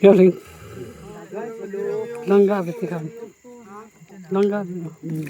Yo, Ling. Langga beti kan. Langga. Hmm.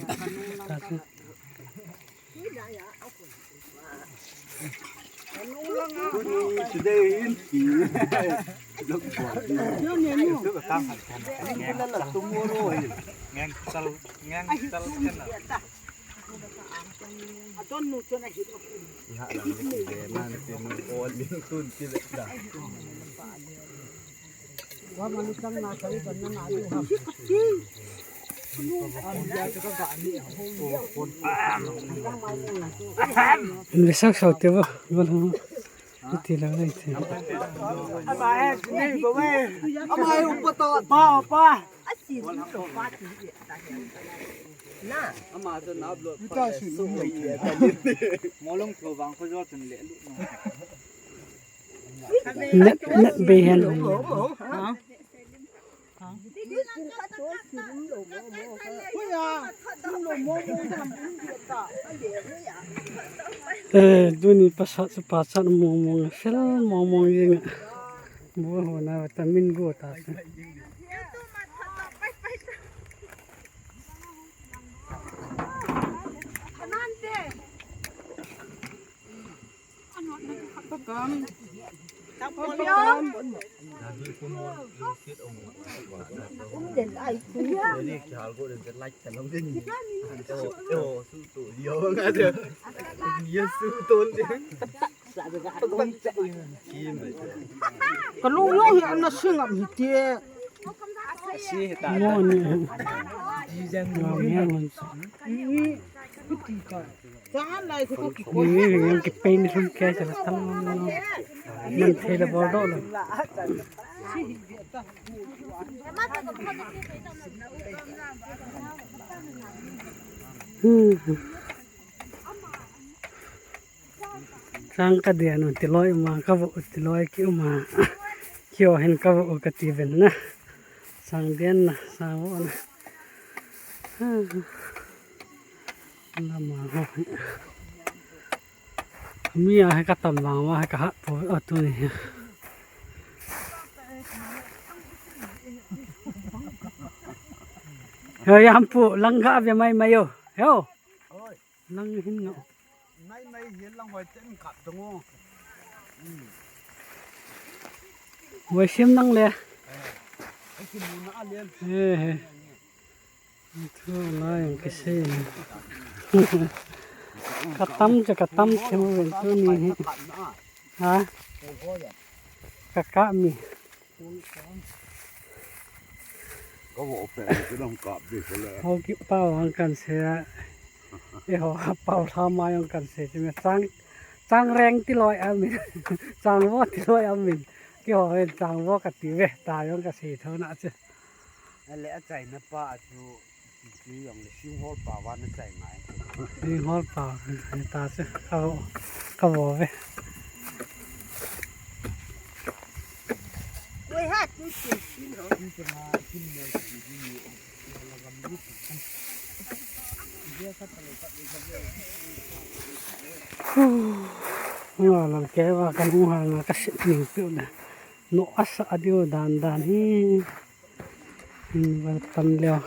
ເອີ ດູນີ້ປາສາດ ປາສາດມອງໆ ເຟລມອງໆ ເອງອະ. ບໍ່ຮູ້ນະ ວ່າຕາມິນໂກຕາ ກະລູກນ້ອງເຫັນອັນນະຊຶງອະມີເຕ ງໍນີ້ ງາມແຮງມັນ ນີ້ຍັງກິເປັນຊຸມແກຈະລະຕັ້ງ ມັນເທລະບໍ່ໂດດເລີຍ. ຊ້າງກະເດຍໂນຕິລອຍມາ ກະວະອຸຕິລອຍກິວມາ ກິວເຫັນກະວະອຸກະຕິເວັນນະ ຊ້າງເດຍນະ ຊ້າງວະນະ ນຳມາຮອດ ມີອາໃຫ້ກະຕຳວາງວ່າໃຫ້ກະຫະໂປເອົາຕູນີ້ ເຮີຍ ຍາມປູລັງກະອາບຍາໄມມາໂຍ ເຮີຍ. ນັ່ງຢູ່ຫີນເນາະ ໄວຊິມນັ່ງແລ ເອີ ເອີ ໂທລາຍກະເຊ ກະຕຳຈະກະຕຳເຄັມເວັນໂຕນີ້ ຮະ ກະກະມີ ກະເວົ້າແປງຄືນຳກັບເດ້ ເຮົາກິເປົ່າຫາກັນເສຍ ເອີ ເຮົາເປົ່າທາມາຫຍັງກັນເສຍ ຈັ່ງຊັ້ນ ຈ້າງແຮງຕິລອຍອາມິນ ຈ້າງວໍຕິລອຍອາມິນ ກິເຮົາເຫັນຈ້າງວໍກະຕິເວ ຕາຍມັນກະເສເທົ່ານັ້ນ ອັນແລະໃຈນະປາ ອາຈຸ ຊິຫຍັງເລີຍ ຊິງຮອດປາວານໃຈງາຍ ຊິງຮອດປາວານຕາເສ ເຂົາ ເຂົາບໍ່ເວ Ngala ke wa kan u ha na ka sit ning tu na. No asa adio dan dan hi. Ni wa tan leo.